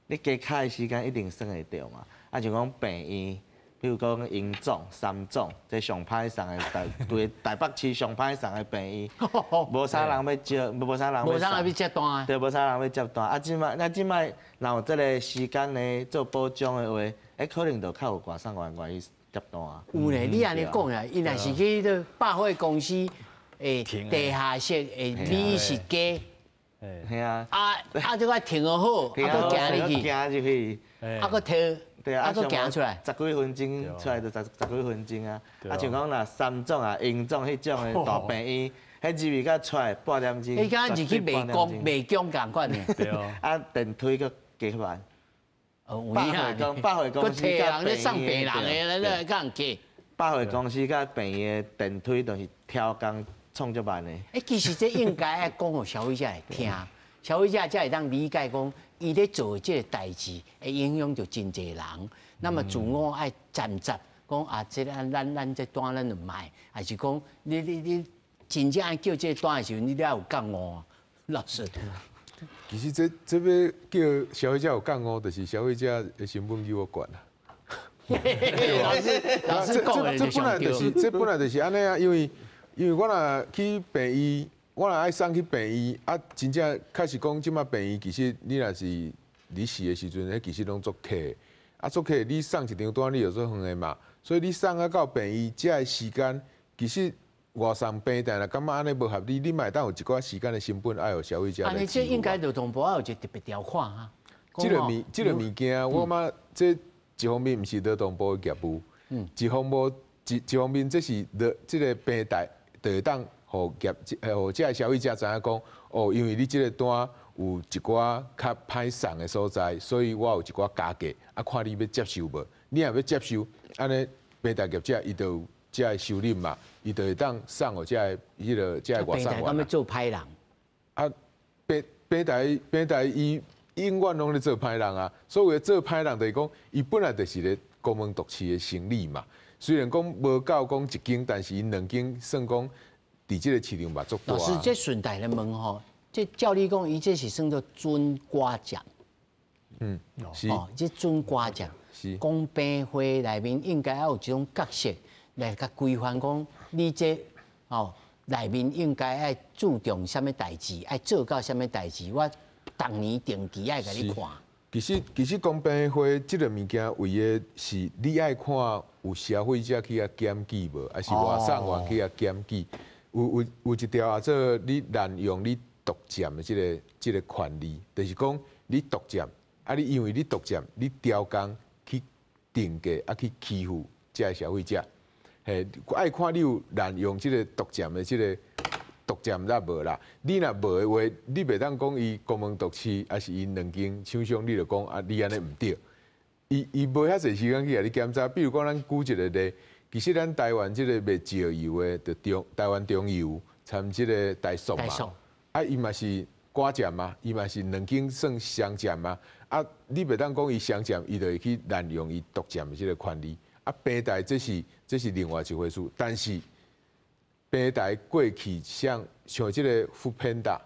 你加開的時間一定算會著嘛？啊，像講病院，比如讲荣总、三总，这上歹送的台，规台北市上歹送的病院，无啥人欲接，无啥人无啥人欲接单。对，无啥人欲接单。啊，这摆，那这摆若有这个时间咧做保障的话，欸，可能就较有外送员愿意接单。有咧，你按呢讲啊，伊若是去彼百货公司，欸，地下室的美食街，嘿啊，啊啊，这个停好，啊，阁行入去，行入去，啊，阁提。对啊，啊，阁行出来，十几分钟出来就十几分钟啊。啊，像讲若三总啊、荣总彼种的大病院，彼入去甲出来半点钟。伊敢入去暝宫暝宫仝款呢。对啊。啊，电梯阁加慢。哦，百货公司佮人咧送病人的，咧佮人挤。百货公司佮病院的电梯都是超工创足慢的。欸，其实这应该爱讲予消费者会听，消费者才会当理解讲，伊咧做的这个代志会影响著真济人。那么自我爱站站，讲啊，这个咱咱这单咱就毋爱，还是讲你你你真正爱叫这个单的时阵，你都要有觉悟啊，老师。其实这这欲叫消费者有觉悟，就是消费者的成本比我悬啊。老师，老师讲的这本来就是这本来就是按呢啊，因为因为我若去病院，我若爱送去病院啊，真正确实讲，这马病院其实你若是你死的时阵，彼其实拢足客，啊足客，你送一张单，你就足远的嘛，所以你送啊到病院这个时间，其实外送平台若感觉按呢无合理，你嘛会当有一寡时间的成本爱予消费者来按呢，这应该劳动部爱有一个特别条款啊。这个物，这个物件，我感觉这一方面毋是劳动部的业务，一方面一一方面这是劳这个平台就会当予业，予这个消费者知影讲，哦，因为你这个单有一寡较歹送的所在，所以我有一寡加价，啊，看你欲接受无？你若欲接受，按呢平台业者伊就有这个收入嘛，伊就会当送予这个彼个这个外送员。平台敢欲做歹人？啊，平平台平台伊永远拢咧做歹人啊！所谓做歹人，就是讲伊本来就是咧高门独市的生意嘛。虽然讲无够讲一间，但是𪜶两间算讲伫这个市场嘛足大。老师，这顺带来问吼，这照理讲，伊这是算做准寡占。是。哦，这准寡占。是。公平会内面应该要有这种角色来共规范，讲你这哦内面应该爱注重啥物代志，爱做到啥物代志，我逐年定期爱共你看。其实，其实公平会这个物件为的是你爱看有消费者去遐检举无，还是外送员去遐检举？有有有一条啊，做你滥用你独占的这个这个权利，就是讲你独占，啊你因为你独占，你刁工去定价啊去欺负这个消费者，嘿，爱看你有滥用这个独占的这个独占啦无啦？你若无的话，你袂当讲伊高门独市，抑是𪜶两间厂商，你就讲啊，你按呢毋对。伊伊无遐济时间去共你检查。比如讲，咱举一个例，其实咱台湾这个卖石油的，就中台湾中油参这个台塑嘛，啊，伊嘛是寡占嘛，伊嘛是两间算双占嘛。啊，你袂当讲伊双占，伊就会去滥用伊独占的这个权利。啊，平台这是这是另外一回事，但是平台过去像像这个 foodpanda，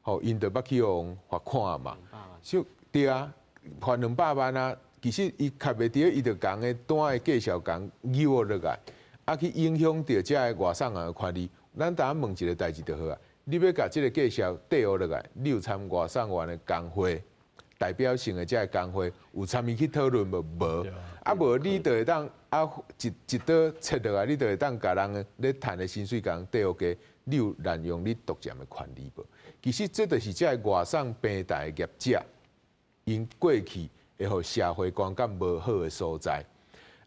吼，𪜶就捌去予罚款嘛，就对啊，罚200万啊。其实伊卡袂著，伊就共个单的价数共扭落来，啊，去影响著这个外送员的权利。咱逐下问一个代志就好啊，你欲共这个价数缀落来，你有参外送员的工会代表性的这个工会有参与去讨论无？无。啊，无你就会当啊一一刀切落来，你就会当共人咧趁的薪水共缀予低，你有滥用你独占的权利无？其实这就是这个外送平台的业者，𪜶过去会予社会观感无好的所在。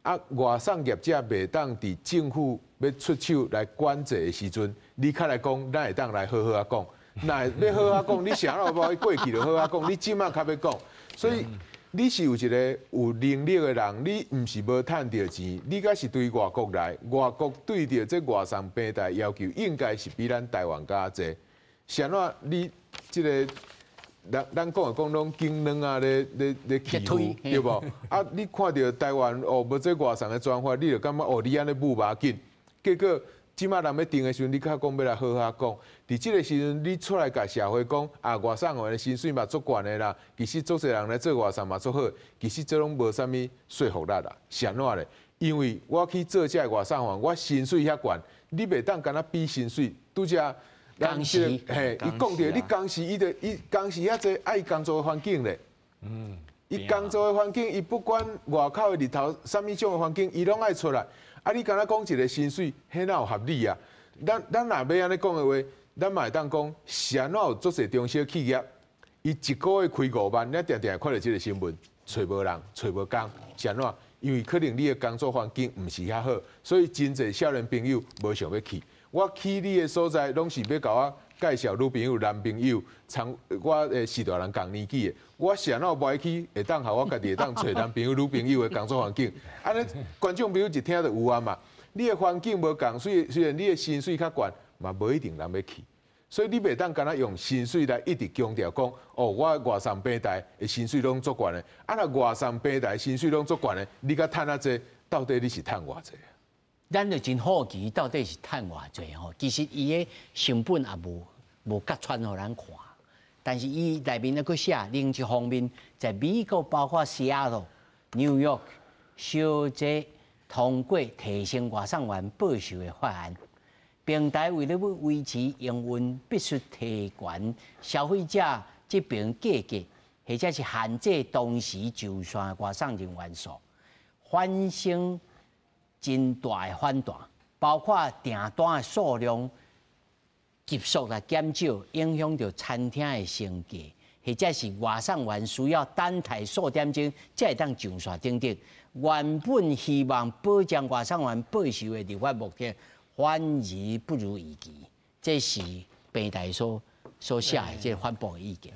啊，外送业者袂当伫政府欲出手来管制的时阵，你较来讲，咱会当来好好仔讲。若欲好好讲，你啥都无过去就好好讲，你这马较欲讲，所以你是有一个有能力的人，你毋是无趁著钱，你敢是对外国来，外国对著这外送平台要求，应该是比咱台湾较济。啥怎你这个？咱咱讲的讲拢经卵啊，咧咧咧欺负，对无？啊，你看著台湾哦，无这外送的专法，你就感觉哦，你按呢舞目紧。结果这马人欲定的时阵，你较讲欲来好好讲。伫这个时阵，你出来共社会讲啊，外送员的薪水嘛足悬的啦，其实足济人来做外送嘛足好，其实这拢无啥物说服力啦。是按怎咧？因為我去做這个外送員，我薪水遐懸，你袂當干焦比薪水，拄才工時，嘿，伊講著你工時，伊就伊工時遐濟，愛工作的環境咧。伊工作的環境，伊不管外口的日頭，啥物種的環境，伊攏愛出來。啊，你干焦講一个薪水，彼哪有合理啊？咱若欲按呢講的話，咱嘛會當講，是按怎有足濟中小企業，伊一个月開5萬，咱定定會看著這个新聞，揣無人，揣無工，是按怎？因為可能你的工作環境毋是遐好，所以真濟少年朋友無想欲去。我去你的所在，攏是欲共我介紹女朋友、男朋友，參我的序大人仝年紀的，我是按怎無愛去，會當予我家己會當揣男朋友、女朋友的工作環境。按呢，觀眾朋友一聽就有啊嘛。你的環境無仝，雖然你的薪水較懸，嘛無一定人欲去。所以你袂當干焦用薪水來一直強調講，哦，我外送平台的薪水攏足懸的，啊，若外送平台薪水攏足懸的，你閣趁遐濟，到底你是趁偌濟？咱就真好奇，到底是趁偌濟吼？其實伊的成本也無揭穿予咱看，但是伊內面閣寫另一方面，在美國包括西雅圖、紐約，小姐通過提升外送員報酬的法案。平台為了欲維持營運，必須提懸消費者這邊價格，或者是限制同時就線外送人員數，發生真大的反彈，包括訂單的數量急速來減少，影響著餐廳的生計，或者是外送員需要等待數點鐘才會當上線等等。原本希望保障外送員報酬的立法目的，反而不如預期，這是平台所寫的這个反駁的意見。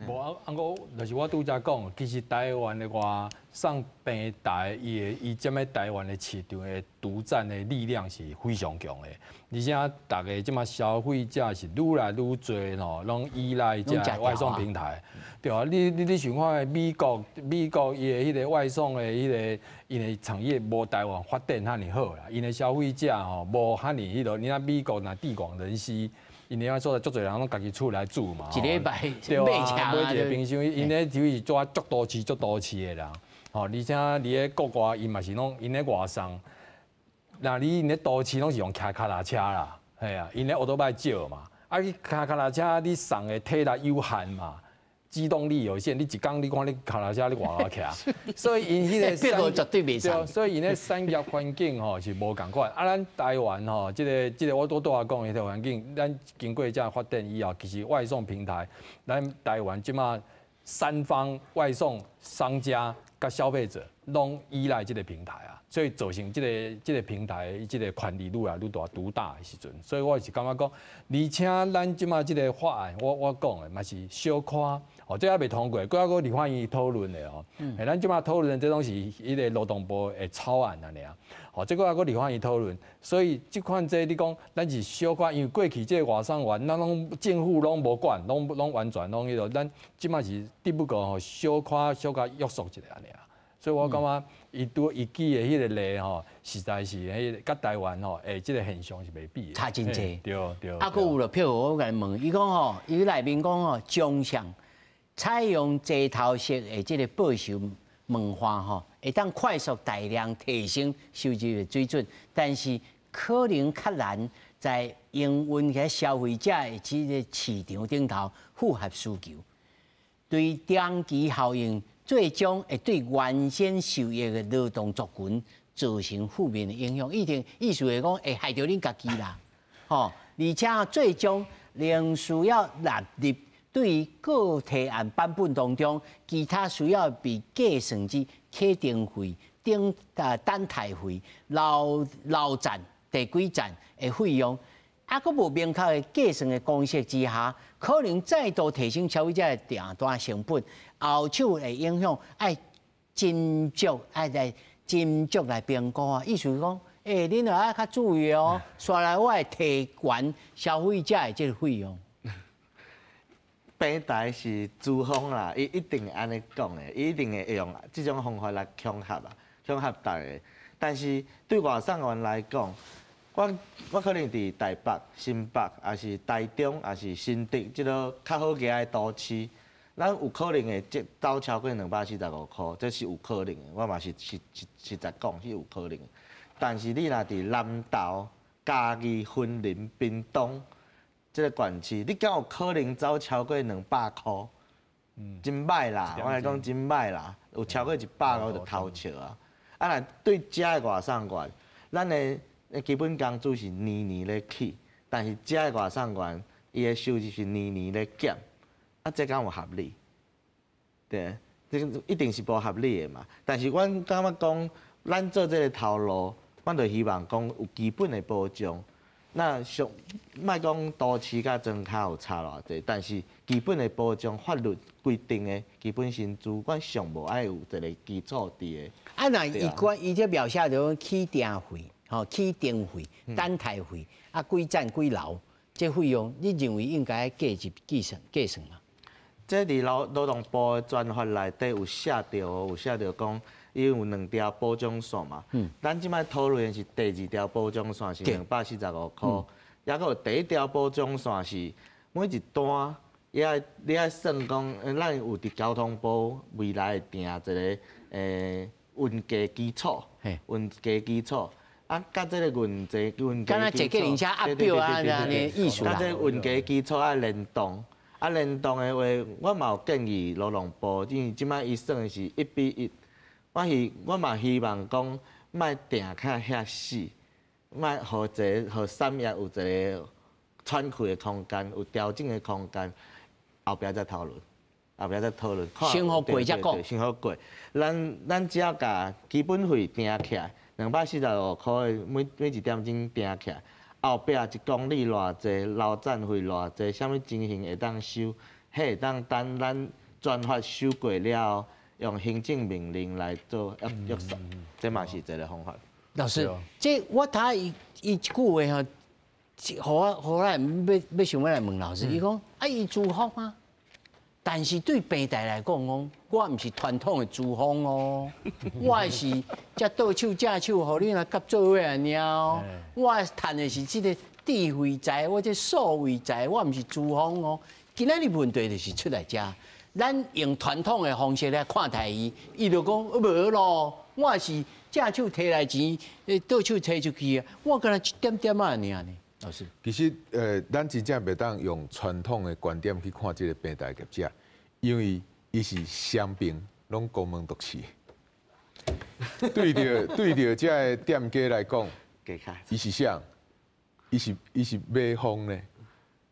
無啊，啊我就是我拄才講，其實台灣的外送平台，伊的伊踮咧台灣的市場的獨佔的力量是非常強的，而且逐个這馬消費者是愈來愈濟吼，攏依賴這个外送平台。對啊，你想看美國伊的彼个外送的彼个𪜶的產業無台灣發展遐爾好啦，𪜶的消費者吼無遐爾彼落，你若美國若地廣人稀。𪜶遐所在足濟人攏家己厝內煮嘛，一禮拜對啊，買一个冰箱，𪜶咧就是做足都市足都市的人，吼，而且佇咧國外𪜶嘛是攏𪜶咧外送，若你𪜶咧都市攏是用騎跤踏車啦，嘿啊，𪜶咧烏托邦少嘛，啊，你騎跤踏車你送的體力有限嘛。機動力有限，你一工你看你跤踏車你偌濟騎，所以𪜶彼个產絕對袂使，所以𪜶咧產業環境吼是無仝款。啊，咱台灣吼，這个我拄拄仔講的彼个環境，咱經過這發展以後，其實外送平台，咱台灣這馬三方外送商家佮消費者攏依賴這个平台啊，所以造成這个平台這个權力愈來愈大、獨大的時陣，所以我是感覺講，而且咱這馬這个法案，我講的嘛是小可。哦，這還未通過，閣猶閣立法院討論的哦。咱這馬討論這攏是彼个勞動部的草案按呢爾。哦，這個猶閣立法院討論，所以這款這你講，咱是小可，因為過去這个外送員，咱攏政府攏無管，攏完全攏彼落，咱這馬是只不過吼小可小可約束一下按呢爾。所以我感覺伊拄伊舉的彼个例吼，實在是彼个佮台灣吼，這个現象是袂比的。差真濟。對對。啊，閣有了，譬如我共你問，伊講吼，伊內面講吼，獎項。採用齊頭式的這个報酬文化吼，會當快速大量提升收入的水準，但是可能較難在營運和消費者的這个市場頂頭符合需求，對長期效應最終會對原先受益的勞動族群造成負面的影響。一定意思是講會害著恁家己啦，吼！而且最終仍需要納入。對於各提案版本當中，其他需要被計算之啟程費、等待費、留站、第幾站的費用，啊，閣無明確的計算的公式之下，可能再度提升消費者的訂單成本，後手會影響愛斟酌愛來斟酌來評估啊。意思是講，欸，恁著愛較注意哦，煞來我會提懸消費者的這个費用。平台是資方啦，伊一定會按呢講的，伊一定會用這種方法來恐嚇啊，恐嚇逐家。但是對外送員來講，我可能佇台北、新北，抑是台中，抑是新竹，這个較好行的都市，咱有可能會這走超過245箍，這是有可能的。我嘛是實在講是有可能的。但是你若佇南投、嘉義、雲林、屏東這個縣市，你敢有可能走超過200箍？真歹啦，我來講真歹啦，有超過100箍就偷笑啊！啊，若對遮的外送員，咱的基本工資是年年咧起，但是遮的外送員，伊的收入是年年咧減，啊，這敢有合理？對，這個一定是無合理的嘛。但是阮感覺講，咱做這個頭路，阮就希望講有基本的保障。那上莫講都市佮莊跤有差偌濟，但是基本的保障，法律規定的基本薪資，阮上無愛有一個基礎佇的。啊，若伊關伊這描寫著起訂費、吼起訂費、等待費，啊幾站幾樓，這費用你認為應該計入計算計算嗎？這佇勞動部的專法內底有寫著，有寫著講，伊有兩條保障線嘛。咱這擺討論的是第二條保障線是245箍，抑閣有第一條保障線是每一單，伊愛你愛算講，咱有佇交通部未來會定一個運價基礎，運價基礎。啊，佮這個運價運價基礎，押表啊，按呢意思啦。佮這個運價基礎愛聯動。啊，聯動的話，我嘛有建議勞動部，因為這擺伊算的是1比1，我嘛希望講，莫定較遐死，莫予一個予產業有一個喘氣的空間，有調整的空間，後壁再討論，後壁再討論。先予過才講。先予過，咱只要共基本費定起來，245箍的每一點鐘定起來。後壁一公里偌濟，流站費偌濟，啥物情形會當收，彼會當等咱專法修過了後，用行政命令來做約束，這嘛是一個方法。老師，這我睇伊一句話吼，予我予我來欲想欲來問老師，伊講啊，伊資方啊，但是對平台來講，講我毋是傳統的資方哦，我是才倒手正手，予恁來合做伙爾哦。我趁的是這個智慧財，我這數位財，我毋是資方哦。今仔日問題就是出來遮，咱用傳統的方式來看待伊，伊就講無咯，我是正手提來錢，倒手提出去啊，我敢若一點點仔爾呢。老師，其實，咱真正袂當用傳統的觀點去看這個平台業者，因為伊是雙邊攏孤門獨市。對著這个店家來講，伊是啥？伊是買方呢，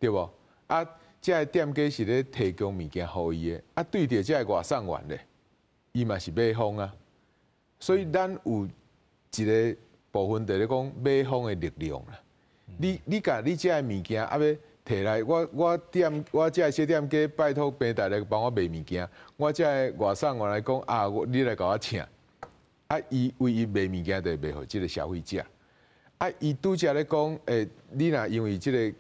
對無？啊，這个店家是咧提供物件予伊的，啊，對著這个外送員咧，伊嘛是買方啊。所以咱有一個部分就咧講買方的力量啦。你共你遮个物件啊欲提來，我遮个小店家拜託平台來幫我賣物件，我遮个外送員來講啊，你來共我請，啊，伊唯一賣物件就會賣予這个消費者，啊，伊拄才咧講，你若因為這个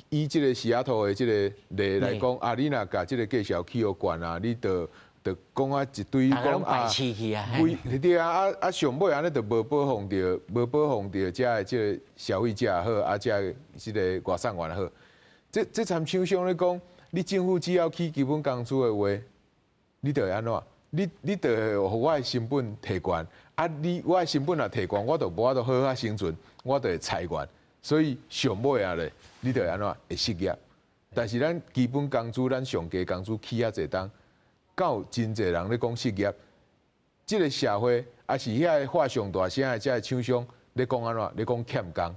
以這个西雅圖的這个例來講，啊，你若共這个價數起予懸啊，你就講啊一堆講啊，對啊，啊上尾按呢就無保護著遮个這个消費者也好，啊，遮个這个外送員也好，這參廠商咧講，你政府只要起基本工資的話，你就會按怎？你就會予我的成本提懸，啊，你我的成本若提懸，我就無法度好好生存，我就會裁員，所以上尾啊咧，你就會按怎？會失業。但是咱基本工資，咱上低工資起遐濟冬。敢有真濟人咧講失業，這个社會抑是遐个喊上大聲的遮个廠商咧講按怎？咧講欠工。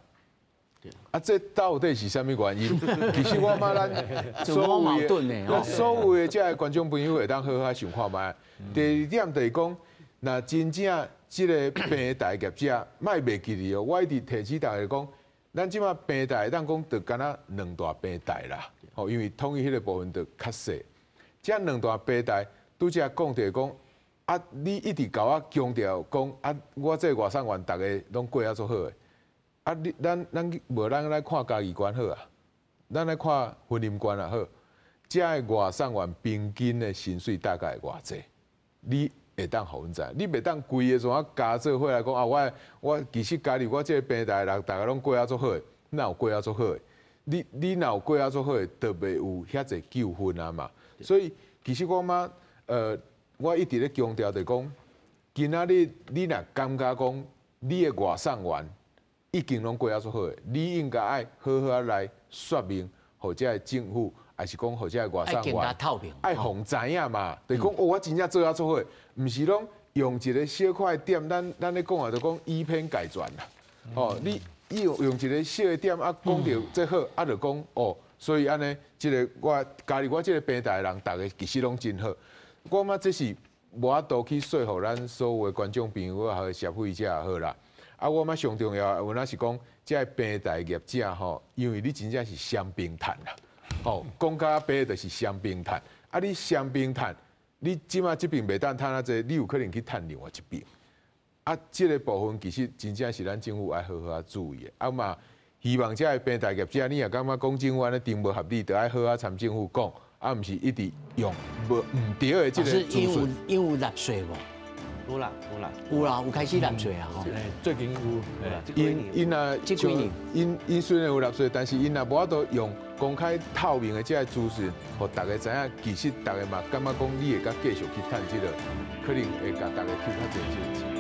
啊，這到底是啥物原因？其實我感覺咱所有的遮个觀眾朋友會當好好想看覓。第二點就是講，若真正這个平台業者，莫袂記哩哦。我一直提醒大家講，咱這擺平台會當講就敢若兩大平台啦，吼，因為統一彼个部分就較細。這兩大平台拄才講著講，啊，你一直共我強調講，啊，我這个外送員逐个攏過啊足好的，啊，你咱無咱來看嘉義縣好啊，咱來看雲林縣也好，遮个外送員平均的薪水大概偌濟？你會當予阮知？你袂當規个怎啊加做伙來講啊？我其實加入我這个平台人，逐个攏過啊足好的，哪有過啊足好的？你若有過啊足好的，就袂有遐濟糾紛啊嘛。所以其實我嘛，我一直咧強調就講，今仔日你若感覺講你的外送員已經攏過啊足好的，你應該愛好好來說明，予這个政府，抑是講予這个外送員，愛予知影嘛，就是講哦，我真正做啊足好的，毋是攏用一個小塊點，咱咧講啊，就講以偏概全啦。哦，你用一個小的點啊，講著這好，啊就講哦，所以按呢，這个我加入我這个平台的人，逐个其實攏真好。我感覺這是無法度去說服咱所有的觀眾朋友也好，消費者也好啦。啊，我感覺上重要的，有影是講，這个平台業者吼，因為你真正是雙邊趁啦。吼，講較白就是雙邊趁。啊，你雙邊趁，你這馬這邊袂當趁啊濟，你有可能去趁另外一邊。啊，這个部分其實真正是咱政府愛好好仔注意的。啊嘛，希望這个平台業者，你若感覺講政府按呢定無合理，就愛好好參政府講，啊，毋是一直用無毋對的這个資訊。𪜶有納稅無？有啦，有啦，有啦，有開始納稅啊！吼，最近有。𪜶𪜶啊，這幾年，𪜶𪜶雖然有納稅，但是𪜶若無法度用公開透明的這个資訊，予逐家知影，其實逐家嘛感覺講你會閣繼續去趁這个，可能會共逐家抽較濟這个錢。